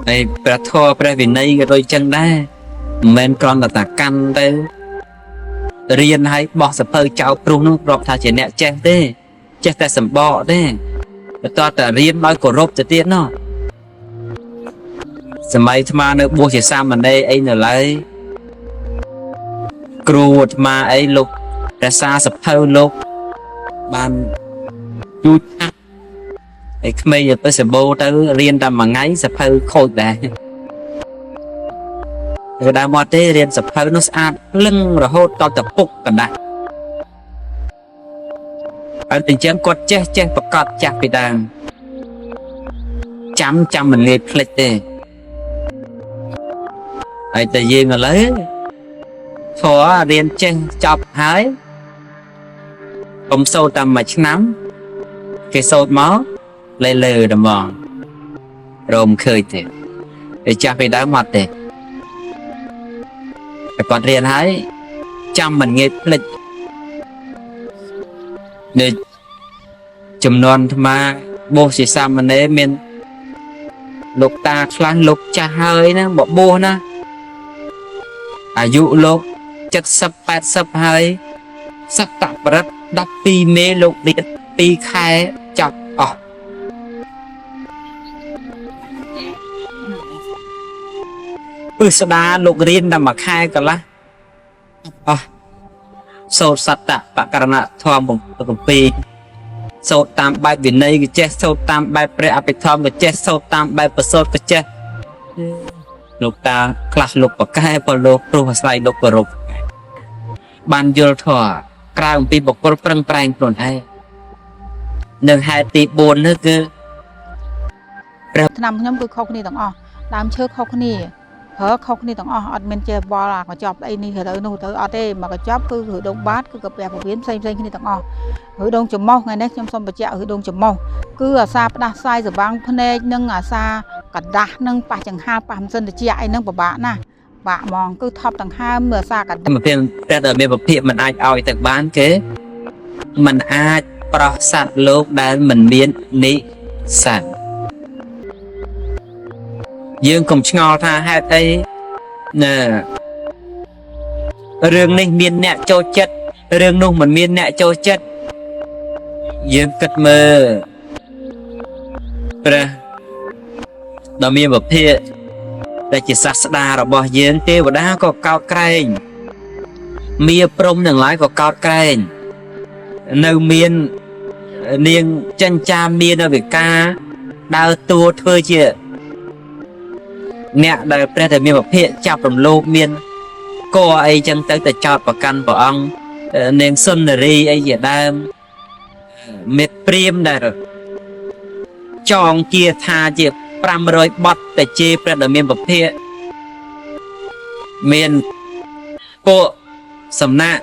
ហើយព្រះធម៌ព្រះវិន័យក៏ដូចចឹងដែរមិនមែនគ្រាន់តែតាកាន់ទៅរៀនហើយបោះសភៅចោលព្រុសនោះរាប់ថាជាអ្នកចេះទេចេះតែសម្បកទេបន្តតែរៀនដោយគោរពទៅទៀតណោះសម័យអាត្មានៅបួសជាសាមណេរអីនៅឡើយគ្រូអាត្មាអីលោករក្សាសភៅលោកបានយូរណាស់ហើយក្មេងទៅសម្បូរទៅរៀនតែមួយថ្ងៃសភៅខូចដែរគឺដើមមកទេរៀនសភៅនោះស្អាតភ្លឹងរហូតដល់តពុកកណ្ដាស់ហើយអញ្ចឹងគាត់ចេះចេះប្រកាសចាស់ពីដើមចាំចាំមិនងាយភ្លេចទេហើយតែយើងឥឡូវធររៀនចេះចប់ហើយកុំសូត្រតែមួយឆ្នាំគេសូត្រមកលើលើតែហ្មងរោមឃើញទេតែចាស់ពីដើមអត់ទេតែគាត់រៀនហើយចាំមិនងាយភ្លេចនៅចំនួនអាត្មាបួសជាសាមណេរមានលោកតាខ្លះលោកចាស់ហើយណាមកបួសណាអាយុលោក70 80ហើយសត្វបរិទ្ធ12មេលោករៀន2ខែចប់អស់ពឹស្ដាលោករៀនតែមួយខែកន្លះអស់សូត្រសត្តបករណធម៌7សូត្រតាមបែបវិន័យក៏ចេះសូត្រតាមបែបព្រះអភិធម្មក៏ចេះសូត្រតាមបែបប្រសូតក៏ចេះលោកតាខ្លះលោកប្រកែក៏លោកព្រោះអាស្រ័យលោកគោរពបានយល់ធម៌ក្រៅអំពីបុគ្គលប្រឹងប្រែងខ្លួនឯងនឹងហេតុទី4នោះគឺ ឆ្នាំខ្ញុំគឺខុសគ្នាទាំងអស់ដើមឈើខុសគ្នាប្រើខុសគ្នាទាំងអស់អត់មានចេះវល់អាកញ្ចប់អីនេះទៅនោះទៅអត់ទេមកកញ្ចប់គឺឬដងបាតគឺកាពះពវៀនផ្សេងផ្សេងគ្នាទាំងអស់ឬដងច្រមុះថ្ងៃនេះខ្ញុំសូមបញ្ជាក់ឬដងច្រមុះគឺអាសាផ្ដាស់សាយសវាងភ្នែកនិងអាសាកដាស់និងប៉ះចង្ហាប៉ះម៉ាស៊ីនត្រជាក់អីហ្នឹងពិបាកណាស់បាក់ហ្មងគឺថប់ដង្ហើមមើលអាសាកដាស់ មកពីព្រះដែលមានពភិមិនអាចឲ្យទៅបានគេមិនអាចប្រោះសត្វលោកដែលមិនមាននិស័យយើងកុំឆ្ងល់ថាហេតុអីណែរឿងនេះមានអ្នកចូលចិត្តរឿងនោះមិនមានអ្នកចូលចិត្តយើងគិតមើលព្រះដ៏មានពភិដែលជាសាស្តារបស់យើងទេវតាក៏កោតក្រែងមាព្រំទាំងឡាយក៏កោតក្រែងនៅមាននាងចិញ្ចាមានវិការដើរតួធ្វើជាអ្នកដែលព្រះដែលមានពភិចាប់រំលោភមានកអីចឹងទៅទៅចោតប្រកាន់ព្រះអង្គនាងសុនរីអីជាដើមមេព្រាមដែលចងជាថាជា500បទទៅជេរព្រះដែលមានពភិមានពួកសំណាក់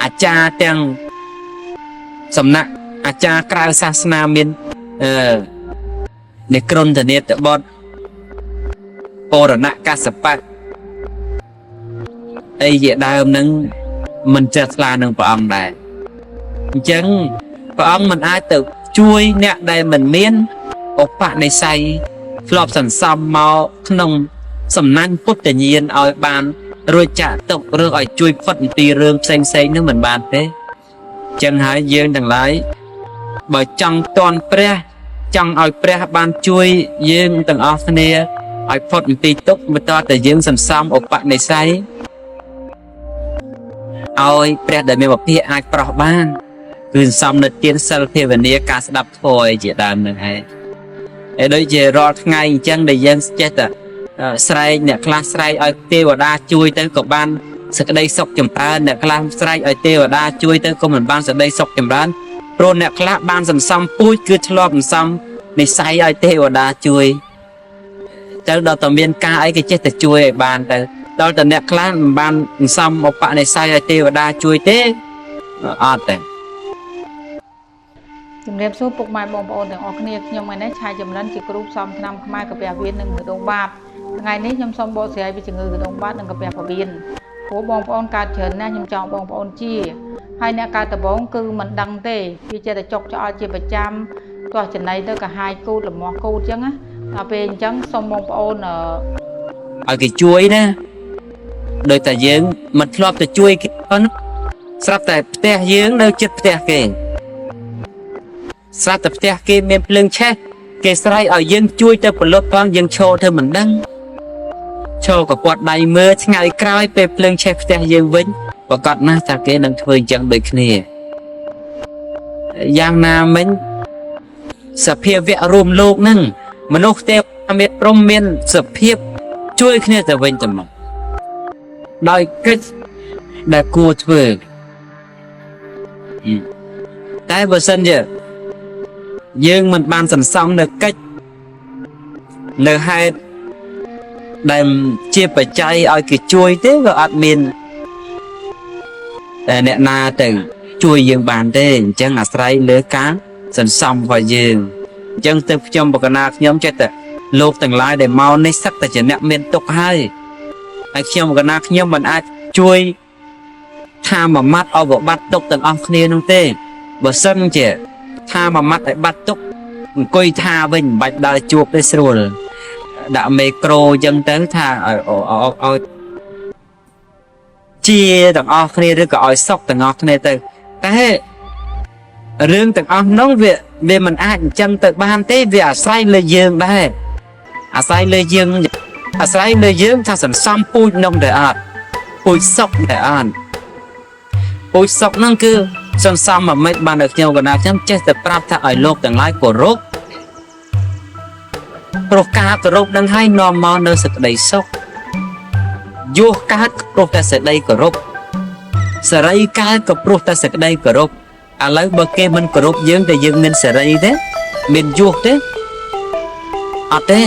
អាចារ្យទាំងសំណាក់អាចារ្យក្រៅសាសនាមានអឺនិក្រន្ទនេតបុត្របរណកសបៈអីជាដើមនឹងមិនចេះថ្លានឹងព្រះអង្គដែរអញ្ចឹងព្រះអង្គមិនអាចទៅជួយអ្នកដែលមិនមានឧបនិស្ស័យធ្លាប់សន្សំមកក្នុងសំណាញ់ពុទ្ធញាណឲ្យបានរួចចាក់ទុកឬឲ្យជួយផុតអំពីរឿងផ្សេងៗនឹងមិនបានទេចឹងហើយយើងទាំងឡាយបើចង់តន់ព្រះចង់ឲ្យព្រះបានជួយយើងទាំងអស់គ្នាឲ្យផុតអំពីទុក្ខបន្តតែយើងសន្សំឧបនិស្ស័យឲ្យព្រះដែលមានពភាអាចប្រោះបានគឺសន្សំនៅទានសិលភាវនាការស្ដាប់ធម៌ឯជាដើមនឹងឯងហើយដូចជារាល់ថ្ងៃអញ្ចឹងដែលយើងចេះតែស្រែកអ្នកខ្លះស្រែកឲ្យទេវតាជួយទៅក៏បានសេចក្តីសុខចម្រើនអ្នកខ្លះស្រែកឲ្យទេវតាជួយទៅក៏មិនបានសេចក្តីសុខចម្រើនព្រោះអ្នកខ្លះបានសន្សំពូជគឺធ្លាប់សន្សំនិស្ស័យឲ្យទេវតាជួយទៅដល់តែមានការអីគេចេះតែជួយឲ្យបានទៅដល់តែអ្នកខ្លះមិនបានសន្សំឧបនិស្ស័យឲ្យទេវតាជួយទេអត់ទេ ជំរាបសួរពុកម៉ែបងប្អូនទាំងអស់គ្នាខ្ញុំថ្ងៃនេះឆាយចម្រិនជាគ្រូផ្សំថ្នាំខ្មែរកាពះវៀននិងដងបាតថ្ងៃនេះខ្ញុំសូមបកស្រាយពីជំងឺដងបាតនិងកាពះពវៀនព្រោះបងប្អូនកើតច្រើនណាស់ខ្ញុំចង់បងប្អូនជាហើយអ្នកកើតដំបូងគឺមិនដឹងទេវាចេះតែចុកឆ្អល់ជាប្រចាំទាស់ចំណីទៅកាហាយគូតលមាស់គូតអញ្ចឹងណា ដល់ពេលអញ្ចឹងសូមបងប្អូនអឺ ឲ្យគេជួយណាដោយតែយើងមិនធ្លាប់ទៅជួយគេផងស្រាប់តែផ្ទះយើងនៅជិតផ្ទះគេស្រាប់តែផ្ទះគេមានភ្លើងឆេះគេស្រែកឲ្យយើងជួយទៅពលុតផងយើងឈរធ្វើមិនដឹងឈរក៏ពាត់ដៃមើលថ្ងៃក្រោយពេលភ្លើងឆេះផ្ទះយើងវិញប្រកាសណាស់ថាគេនឹងធ្វើអញ្ចឹងដូចគ្នាយ៉ាងណាមិញសភាវៈរួមលោកហ្នឹងមនុស្សទេវមានព្រមមានសភាពជួយគ្នាទៅវិញទៅមកដោយកិច្ចដែលគួរធ្វើតែបើសិនជាយើងមិនបានសន្សំនៅកិច្ចនៅហេតុដែលជាបច្ច័យឲ្យគេជួយទេក៏អត់មានតែអ្នកណាទៅជួយយើងបានទេអញ្ចឹងអាស្រ័យលើការសន្សំរបស់យើងអញ្ចឹងទៅខ្ញុំបកណាខ្ញុំចេះតែលោកទាំងឡាយដែលមកនេះសឹកតែជាអ្នកមានទុកហើយហើយខ្ញុំបកណាខ្ញុំមិនអាចជួយថាមួយម៉ាត់ឲ្យបបាត់ទុកទាំងអស់គ្នានោះទេបើសិនជាថាមួយម៉ាត់ឲ្យបាត់ទុកអង្គុយថាវិញមិនបាច់ដើរជួបទេស្រួលដាក់មេក្រូអញ្ចឹងទៅថាឲ្យឲ្យឲ្យជាទាំងអស់គ្នាឬក៏ឲ្យសុខទាំងអស់គ្នាទៅតែរឿងទាំងអស់នោះវាវាមិនអាចអញ្ចឹងទៅបានទេវាអាស្រ័យលើយើងដែរអាស្រ័យលើយើងអាស្រ័យលើយើងថាសន្សំពូជនំដែរអត់ពូជសុខដែរអត់ពូជសុខហ្នឹងគឺសន្សំមកមិនបានដល់ខ្ញុំកណាខ្ញុំចេះតែប្រាប់ថាឲ្យលោកទាំងឡាយគោរពព្រោះការគោរពនឹងឲ្យនាំមកនៅសេចក្តីសុខយោះកើតព្រោះតែសេចក្តីគោរពសេរីកើតក៏ព្រោះតែសេចក្តីគោរពឥឡូវបើគេមិនគោរពយើងតែយើងមានសេរីទេមានយោះទេអត់ទេ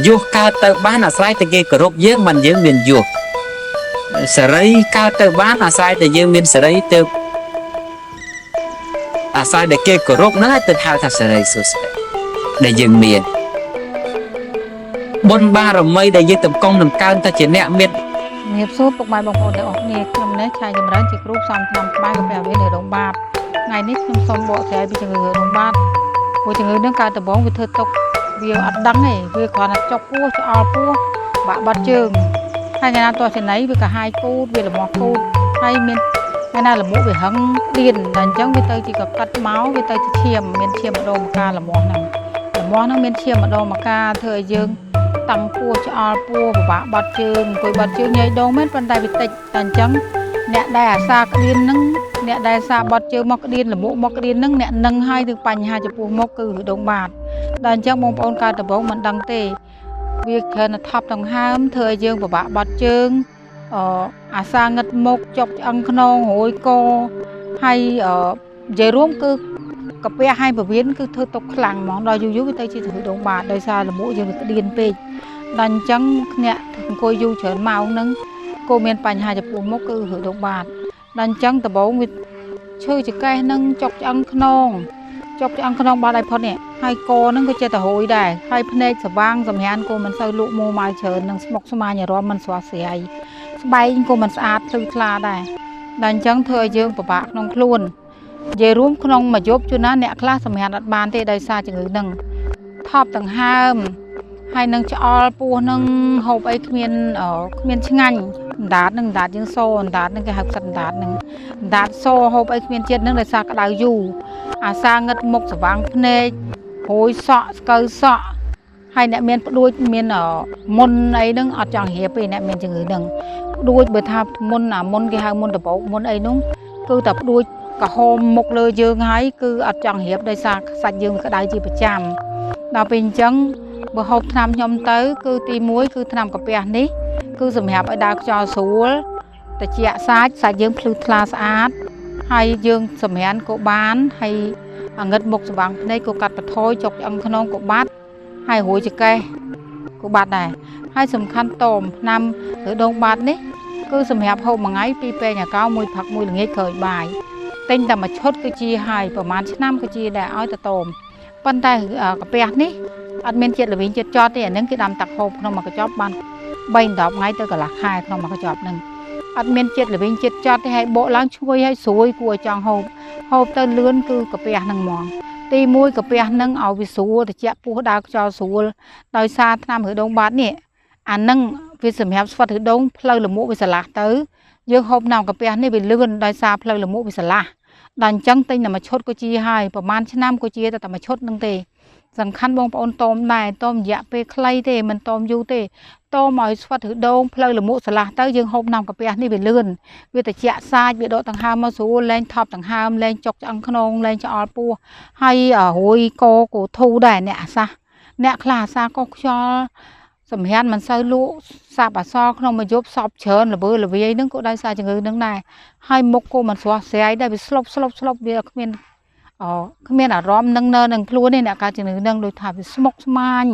យោះកើតទៅបានអាស្រ័យតែគេគោរពយើងមិនយើងមានយោះសេរីកើតទៅបានអាស្រ័យតែយើងមានសេរីទៅអាស្រ័យតែគេគោរពហ្នឹងហើយទៅហៅថាសេរីសួស្តីដែលយើងមានបុណ្យបារមីដែលយើងតម្កង់តម្កើងទៅជាអ្នកមាន ជំរាបសួរពុកម៉ែបងប្អូនទាំងអស់គ្នាខ្ញុំនេះឆាយចម្រើនជាគ្រូផ្សំថ្នាំក្បែរកាហ្វេអាវីនៅដងបាតថ្ងៃនេះខ្ញុំសូមបកស្រាយពីជំងឺដងបាតព្រោះជំងឺនឹងកើតដំបូងវាធ្វើទុកវាអត់ដឹងទេវាគ្រាន់តែចុកពោះឆ្អល់ពោះបាក់បាត់ជើងហើយថ្ងៃណាតោះចំណៃវាក៏ហាយគូតវាលមាស់គូតហើយមានថ្ងៃណាលមួកវាហឹងក្តៀនដល់អញ្ចឹងវាទៅជាកកាត់មកវាទៅជាឈាមមានឈាមម្ដងម្កាលលមាស់ហ្នឹងលមាស់ហ្នឹងមានឈាមម្ដងម្កាលធ្វើឲ្យយើង តាំងពោះឆ្អល់ពោះពិបាកបាត់ជើងអង្គុយបាត់ជើងញ៉ៃដងមែនប៉ុន្តែវាតិចតែអញ្ចឹងអ្នកដែលអាសាក្តៀនហ្នឹងអ្នកដែលអាសាបត់ជើងមកក្តៀនលមួកមកក្តៀនហ្នឹងអ្នកនឹងហើយនឹងបញ្ហាចំពោះមុខគឺដងបាតដល់អញ្ចឹងបងប្អូនកើតដំបូងមិនដឹងទេវាគ្រាន់តែថប់ដង្ហើមធ្វើឲ្យយើងពិបាកបាត់ជើងអអាសាងឹតមុខចុកឆ្អឹងខ្នងរួយកហើយអនិយាយរួមគឺកាពះហើយពវៀនគឺធ្វើទុកខ្លាំងហ្មងដល់យូរយូរវាទៅជាជំងឺដងបាតដោយសារលមួកយើងវាក្តៀនពេកដល់អញ្ចឹងអ្នកអង្គុយយូរច្រើនម៉ោងហ្នឹងគោមានបញ្ហាចំពោះមុខគឺរឿងដងបាតដល់អញ្ចឹងដំបូងវាឈឺចង្កេះហ្នឹងចុកឆ្អឹងខ្នងចុកឆ្អឹងខ្នងបាត់ឲ្យផុតនេះហើយកហ្នឹងក៏ចេះតែហួយដែរហើយភ្នែកស្វាងសម្រានគោមិនសូវលក់មួម៉ៅច្រើននឹងស្មុកស្មាញអារម្មណ៍មិនស្រស់ស្រាយស្បែកក៏មិនស្អាតភ្លឺថ្លាដែរដល់អញ្ចឹងធ្វើឲ្យយើងពិបាកក្នុងខ្លួននិយាយរួមក្នុងមួយយប់ជួនណាអ្នកខ្លះសម្រានអត់បានទេដោយសារជំងឺហ្នឹងថប់ដង្ហើមហើយនឹងឆ្អល់ពោះនឹងហូបអីគ្មានគ្មានឆ្ងាញ់អណ្ដាតនឹងអណ្ដាតយើងសអណ្ដាតនឹងគេហៅផ្សិតអណ្ដាតនឹងអណ្ដាតសហូបអីគ្មានជាតិនឹងដោយសារក្តៅយូរអាសាងឹតមុខស្វាងភ្នែកហួយសក់ស្កូវសក់ហើយអ្នកមានផ្ដួចមានមុនអីហ្នឹងអត់ចង់រៀបទេអ្នកមានជំងឺហ្នឹងផ្ដួចបើថាមុនអាមុនគេហៅមុនដបោកមុនអីហ្នឹងគឺតែផ្ដួចក្រហមមុខលើយើងហើយគឺអត់ចង់រៀបដោយសារសាច់យើងវាក្តៅជាប្រចាំដល់ពេលអញ្ចឹងបើហូបថ្នាំខ្ញុំទៅគឺទី1គឺថ្នាំកាពះនេះគឺសម្រាប់ឲ្យដើរខ្យល់ស្រួលត្រជាក់សាច់សាច់យើងភ្លឺថ្លាស្អាតហើយយើងសម្រានក៏បានហើយងឹតមុខស្វាងភ្នែកក៏កាត់បន្ថយចុកឆ្អឹងខ្នងក៏បាត់ហើយរួយចង្កេះក៏បាត់ដែរហើយសំខាន់តមថ្នាំឬដងបាតនេះគឺសម្រាប់ហូបមួយថ្ងៃពីរពែងអាកោមួយផឹកមួយល្ងាចក្រោយបាយទិញតែមួយឈុតគឺជាហើយប្រហែលឆ្នាំគឺជាដែរឲ្យទៅតមប៉ុន្តែកាពះនេះអត់មានជាតិល្វីងជាតិចត់ទេអានឹងគេដាំទឹកហូបក្នុងមួយកញ្ចប់បាន3 10ថ្ងៃទៅកន្លះខែក្នុងមួយកញ្ចប់ហ្នឹងអត់មានជាតិល្វីងជាតិចត់ទេហើយបកឡើងឈ្ងុយហើយស្រួយគួរឲ្យចង់ហូបហូបទៅលឿនគឺកាពះហ្នឹងហ្មង ទី1កាពះនឹងឲ្យវាស្រួលត្រជាក់ពោះដើរខ្យល់ស្រួលដោយសារថ្នាំឫសដូងបាតនេះអានឹងវាសម្រាប់ស្វិតឫសដូងផ្លូវលមួកវាស្រឡះទៅយើងហូបថ្នាំកាពះនេះវាលឿនដោយសារផ្លូវលមួកវាស្រឡះដល់អញ្ចឹងទិញតែមួយឈុតក៏ជាហើយប្រហែលឆ្នាំក៏ជាតែមួយឈុតនឹងទេសំខាន់បងប្អូនតមដែរតមរយៈពេលខ្លីទេមិនតមយូរទេតមឲ្យស្វិតឫសដូងផ្លូវលមួកស្រឡះទៅយើងហូបថ្នាំកាពះនេះវាលឿនវាត្រជាក់សាច់វាដកដង្ហើមមកស្រួលលែងថប់ដង្ហើមលែងចុកឆ្អឹងខ្នងលែងឆ្អល់ពោះហើយរួយកកោធូដែរអ្នកអាសាសអ្នកខ្លះអាសាកុសខ្យល់សម្រានមិនសូវលក់សាបអសល់ក្នុងមួយយប់សពច្រើនល្វើល្វាយហ្នឹងក៏ដោយសារជំងឺហ្នឹងដែរហើយមុខក៏មិនស្រស់ស្រាយដែរវាស្លុបស្លុបស្លុបវាគ្មានអូគ្មានអារម្មណ៍នឹងនៅនឹងខ្លួនទេអ្នកកើតជំងឺហ្នឹងដូចថាវាស្មុកស្មាញ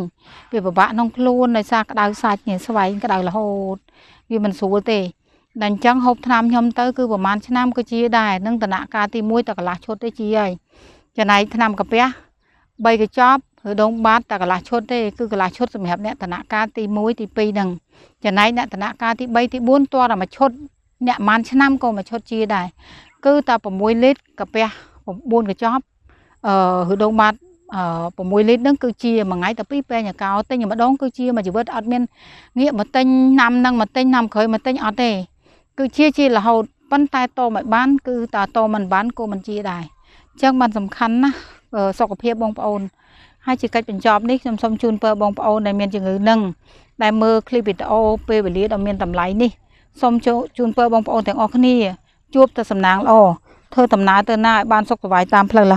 វាពិបាកក្នុងខ្លួនដោយសារក្តៅសាច់នេះស្វែងក្តៅរហូតវាមិនស្រួលទេដល់អញ្ចឹងហូបថ្នាំខ្ញុំទៅគឺប្រហែលឆ្នាំក៏ជាដែរនឹងតំណាក់កាលទី1តែកន្លះឈុតទេជាហើយចំណែកថ្នាំកាពះ3កញ្ចប់ឬដងបាតតែកន្លះឈុតទេគឺកន្លះឈុតសម្រាប់អ្នកតំណាក់កាលទី1ទី2ហ្នឹងចំណែកអ្នកតំណាក់កាលទី3ទី4តើតែមួយឈុតអ្នកប្រហែលឆ្នាំក៏មួយឈុតជាដែរគឺតែ6លីត្រកាពះ9កញ្ចប់អឺឬដងបាតអឺ6លីត្រហ្នឹងគឺជាមួយថ្ងៃតែ2ពេងកោទិញម្ដងគឺជាមួយជីវិតអត់មានងាកមកទិញណាំហ្នឹងមកទិញណាំក្រោយមកទិញអត់ទេគឺជាជារហូតប៉ុន្តែតមិនបានគឺតាតមិនបានក៏មិនជាដែរអញ្ចឹងបានសំខាន់ណាស់សុខភាពបងប្អូនហើយជាកិច្ចបញ្ចប់នេះខ្ញុំសូមជូនពរបងប្អូនដែលមានជំងឺនឹងដែលមើលឃ្លីបវីដេអូពេលវេលាដ៏មានតម្លៃនេះសូមជូនពរបងប្អូនទាំងអស់គ្នាជួបតែសំណាងល្អធ្វើដំណើរទៅណាឲ្យបានសុខសប្បាយតាមផ្លូវរ